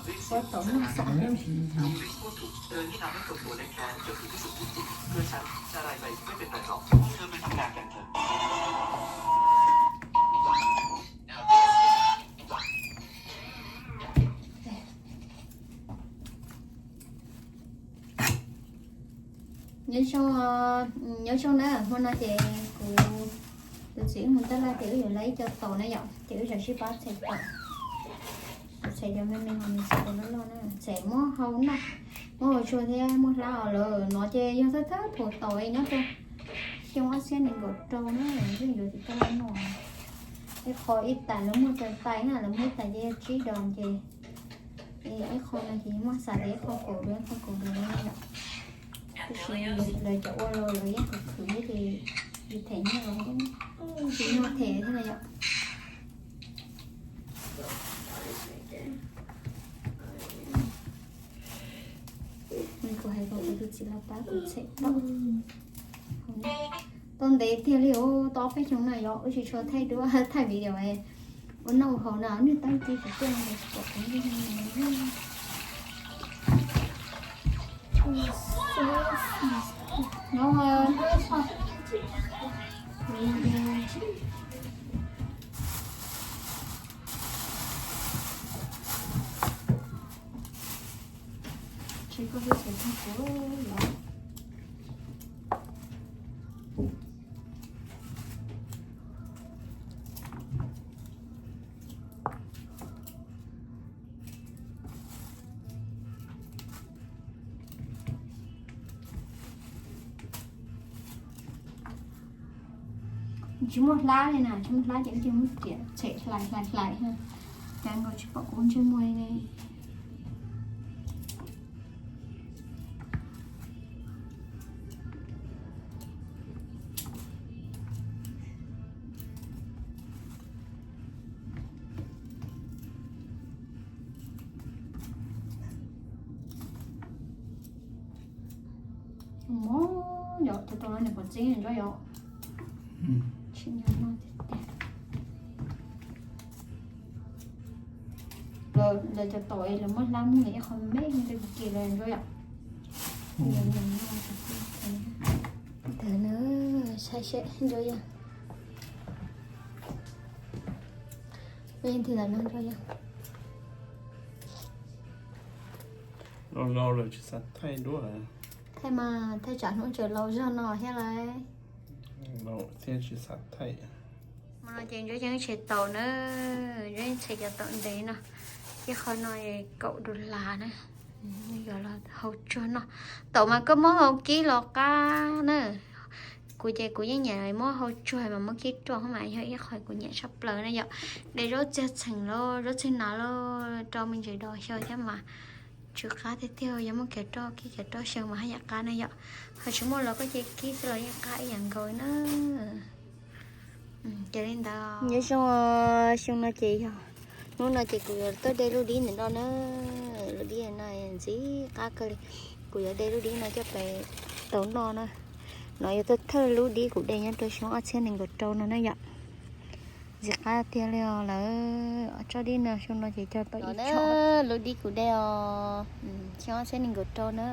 Ua tau noj xav. Nyob zoo, nyob zoo na, hmo no ces kuv tus txiv wb mus taj laj ces wb yuav laib ib co taum na yom, ces wb tseem sib pab txhais taum. Kuv txhais cov me me, ho nws txhais cov loj loj na, txhais muab hau noj, muab hau tsuag thiab muab hlab os. Lawv no ces yog thawj thawj phaum taum nyob rau xyoo ob txhiab nees nkaum rau na, yeej yuav tsis tau noj. Ib qho ib tais lawv muag tawg tais na, lawv muag ib tais ces yog tsib dos ces ib qho no ces muab xav tias ib qho kaum dua, ib qho kaum dua na yom. Tab sis lawv cov ua los lawv yeej khwv khwv thiab ces yus them nyiaj los tsis muaj them thiab na yom. Kuv hais kom kuv tus txiv los pab kuv txhais taum. Tau ntev tiag li os, tau ob peb xyoos no yom, wb tsis tshua thaij duab thaij video ua noj ua haus na, niag tab tis tsis tuaj no tsis pom kuv. Tsis koj hlub txhais tag kuv los. Tsis muaj hlab li na, tsis muaj hlab ces wb cia muab riam tshem hlais hlais hlais, cas nkaus tsis pom kuv ntsej muag li ne. Mob yom, cov taum no nws pom tseeb nrog yom. Tsis nyob no tiag tiag. Lawv cov taum lawv muab hlab muab ib qho me me rau kiag lawv nrog yom. Ntawd na, saib seb nrog yom. Ua ntej ntawm no nrog yom. Los los lawm tsis xav thaij duab. Thaij mas thaij tsam hnub tseem laus zog no thiab lauj. Laus thiab tsis xav thaij. Hmo no ces Ntsuab Yeeb tshais taum na, Ntsuab Yeeb tshais cov taum ntev no, ib qho no kaum dollar na, yog los hau tsuag noj. Taum mas koj muab hau kib los qab na, kuv ces kuv yeej nyiam muab hau tsuag mas muab kib roj mas yog ib qho kuv nyiam tshaj plaws na yom. De zaub txiag txheem los zaub txiag nas los rau me ntsis dos xyaw thiab mas tsw qab tiag tiag, yog muab kiav roj kib kiav roj xyaw mas haj yam qab na yom. Ho tsis muaj los koj cia kib xwb los yeej qab ib yam nkaus na. Ces li ntawd nyob zoo, xyoo no ces yog, hnub no ces kuv yuav tuaj de lub dib ntawm no na. Lub dib no ntxim qab kawg li, kuv yuav de lub dib no coj pem tau noj na. No yog thawj thawj lub dib kuv de nyob rau xyoo ob txhiab nees nkaum rau no na yom. Ntxim qab tiag li os lawm, tsob dib no xyoo no ces coj tau ib tsob. Lub dib kuv de os, xyoo ob txhiab nees nkaum rau na.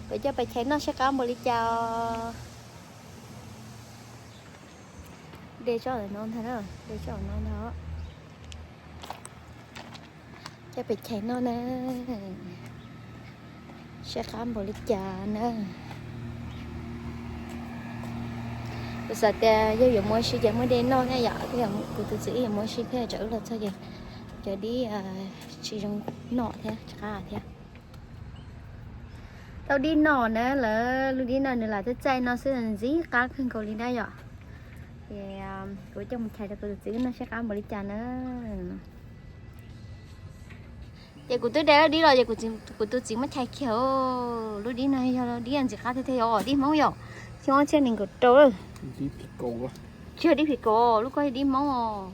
Kuv coj pem chais noj saib qab npaum li cas os. De tsob no ntag, de tsob no ntag. Coj pem chais noj na, saib qab npaum li cas na. Kuv xav tias yog yuav muab si ces muab de noj thiab yom, kuv tus txiv wb yuav muab si thiab tsam wb los txog ces cov dib tsis zoo noj thiab tsis qab thiab. Tau dib noj na lawm, lub dib no nws lam txaij txaij no xwb ntxim qab kawg nkaus li na yom. Ces kuv coj mus chais rau kuv tus txiv wb noj saib qab npaum li cas na. Ces kuv twb de lub dib los ces kuv tus txiv muab chais kiag. Lub dib no yog dib ntxim qab tiag tiag, yog dib Hmoob yom, xyoo ob txhiab nees nkaum rau lawm. Tsis yog dib phim kaum, lub ko yog dib Hmoob os.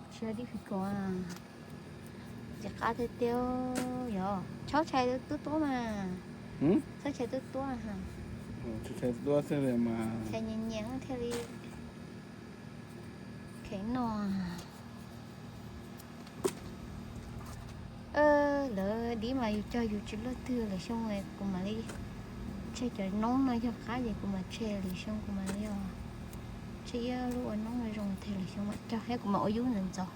Tsis yog dib phim kaum. Ntxim qab tiag tiag yog, txhob chais tuab tuab mas. Txhob chais tuab tuab. Chais nyias nyias thiaj li. Noj, lawv dib mas yus cog yus tsis luaj twg, lwm xyoo kuv mam li tseg cov noob no yog qab ces kuv mam tseg, lwm xyoo kuv mam li tseg ib lub ua noob zoo thiab lwm xyoo mam cog thiab kuv mam ua yub ntxov ntxov.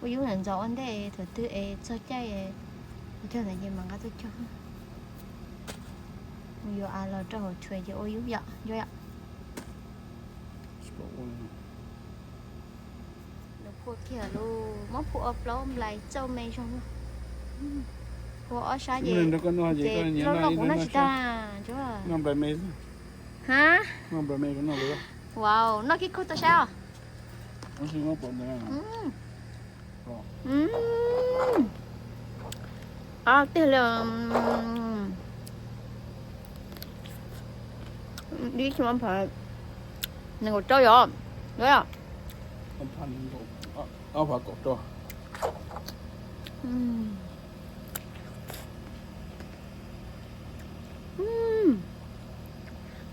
Ua yub ntxov ntxov ua ntej thaum twg es txog caij kuv cog ntawd ces mam nqa tuaj cog. Yuav av los rau hauv tshuav ces ua yub yom, yub yom. Nws phua kiag lus, muab phua ua plaub nplais txauj me zoo. Phua ob sab ces loj loj kuv noj tsis tag. Ha, wow, noj kib khuj tau sab os. Qab tiag li. Dib tsis muaj phav, nees nkaum rau yom.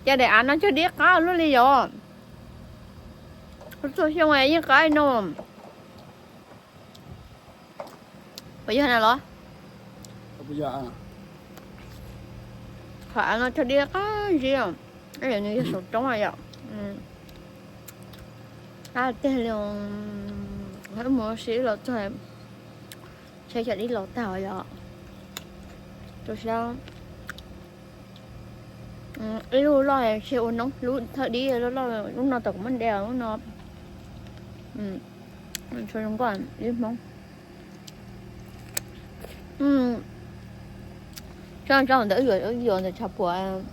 Cas daim av no cog dib qab luaj li yom. Txhua xyoo yeej qab no. Puas yog na los? Qhov av no cog dib qab zib, nws yog saum roob yom. Qab tiag li. Wb mus ua si los txog, tseg cov dib los tag yom. Rau siab. Ib lub loj tseg ua noob, lub thawj dib loj loj, lub no tau kuv muab de lub no. Txhua zoo nkauj dib Hmoob. Tso tso ntawd wb yuav, wb yuav ntawm tshav puam,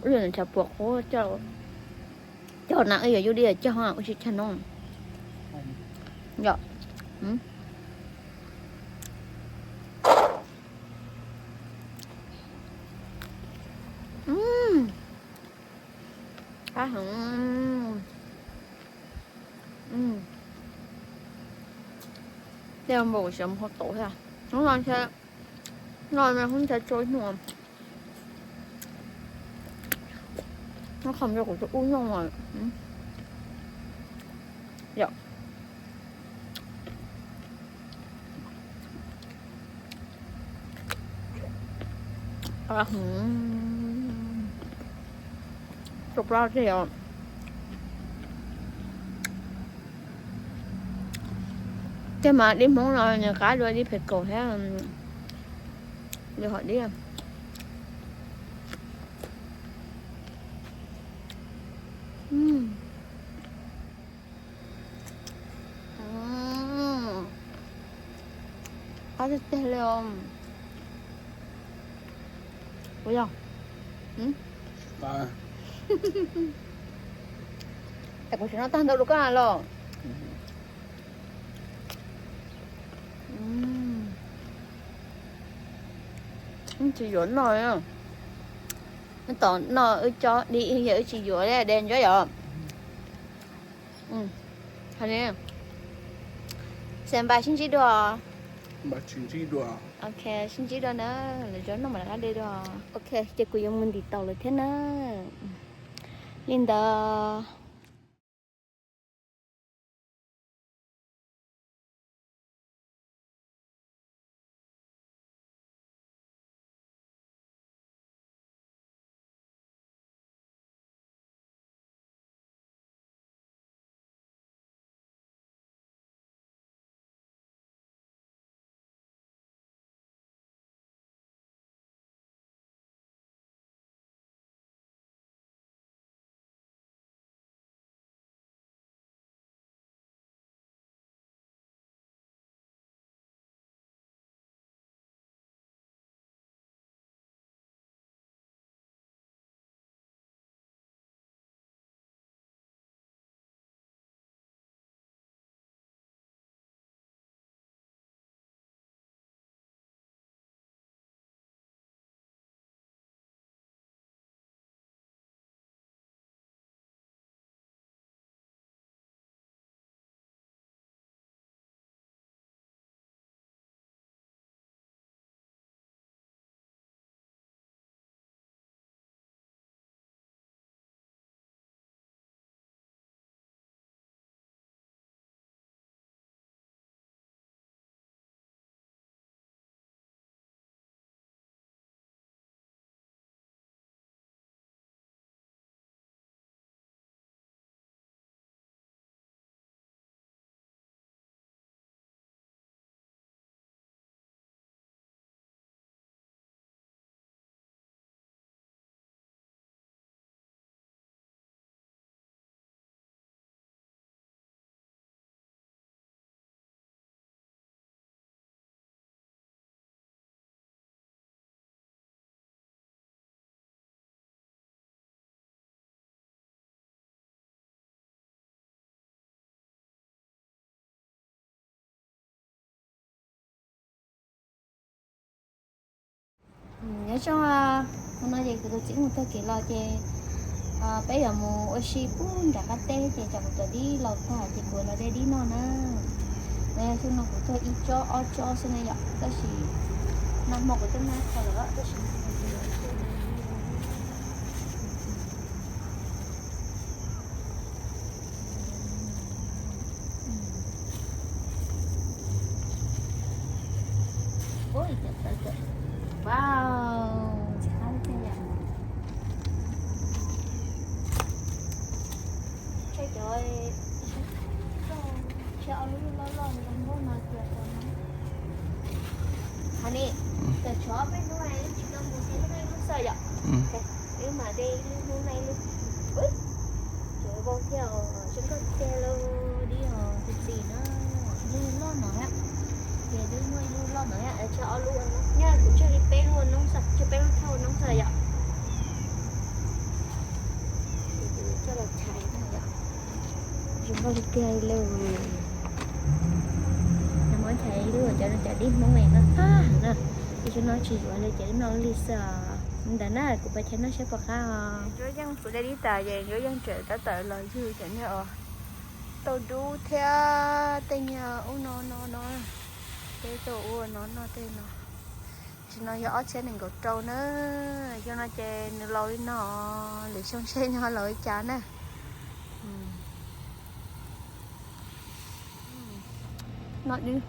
wb yuav ntawm tshav puam qub coj, cog na wb yuav yub dib cog ua si tshaj no. Yom. Qab heev. Tej npau kuv xav mus hau tau thiab. Hnub no ntshe, no hnub ntshe tso ib hnub. Hnub qhov npau kuv tus ub nyooj os. Yom. Tsau plab tiag os. Tej mas dib Hmoob no nws qab dua dib phem kaus thiab, dua hom dib. Qab tiag tiag li os. Ua yog. Es kuv tsis noj tag ntau rau koj los. Wb tsis yuav noj, wb tos noj wb cob dib, yog wb tsis yuav de ntsuab yom. Hais li, xam npais sib ntsib dua. Ok, sib ntsib dua na, lwm zaus noj mam rov qab de dua. Ok, ces kuv yuav mus ntim taus lawm thiab na. Li ntawd. Nyob zoo, hnub no ces kuv tus txiv mus taug kev los ces peb yuav mus ua si pub nram qab teb ces tsam kuv cov dib laus tag ces kuv los de dib noj na. Xyoo no kuv taug ib tsob ob tsob xwb na yom, tab sis nag hmo kuv twb muab kho lawm tab sis Wow, ntxim qab tiag yom. Tshuav cov, tshuav ob lub loj loj zoo nkauj no tiag no. Hos ni, cov tshuav peb hnub no wb tsis tau mus ces hnub no wb lub xwb yom. Wb mam de ib lub hnub no ib lub. Cov vau thiab os, zoo nkauj tiag lauj, dib os, txiv txiv na. Lub loj no thiab, ces twb muaj ib lub loj no thiab, tshuav ob lub no, nyob kuv tshuav li peb lub ua noob xwb, tshuav peb lub thawj ua noob xwb yom. Coj los chais no yom. Zoo nkauj tiag tiag li. Nws muab chais ib lub cov no cov dib Hmoob no tag na. Ib xyoo no tsis yuav li ces wb noj li xwb os. Ntawd na kuv pab chais noj saib puas qab os. Ntsuab Yeej kuv de dib tas ces Ntsuab Yeej tseem tab tom los ywg cov niag os, tau dub thiab tej niag ub no no no. Peb tau ua no noj tej no. Sim no yog ob txhiab nees nkaum rau na. Xyoo no ces nws laus li no, lwm xyoo seb nws ho laus li cas na. Noj dib.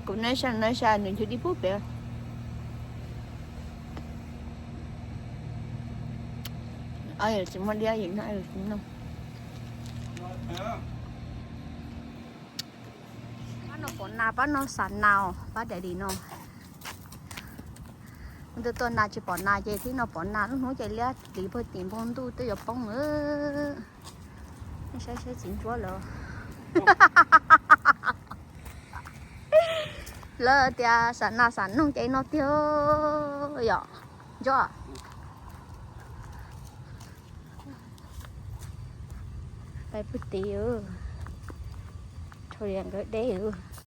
Kuv noj sa noj sa nws nchuav dib pub pem. Tsis muaj dib, yus noj yus tsis noj. Pab no pom nas, pab no xav nas, pab daddy no. Ntuj tuaj nas tsis pom nas ces tib no pom nas, lub hnub ces liab pliv puag tim npoo ntuj twb yuav poob lawm. Nej saib saib txiv ntsuab lawm. Lawv tias xav nas xav noog ces no tiag yom. Ntsuab, pais puag tid, rhau li nkawd deb.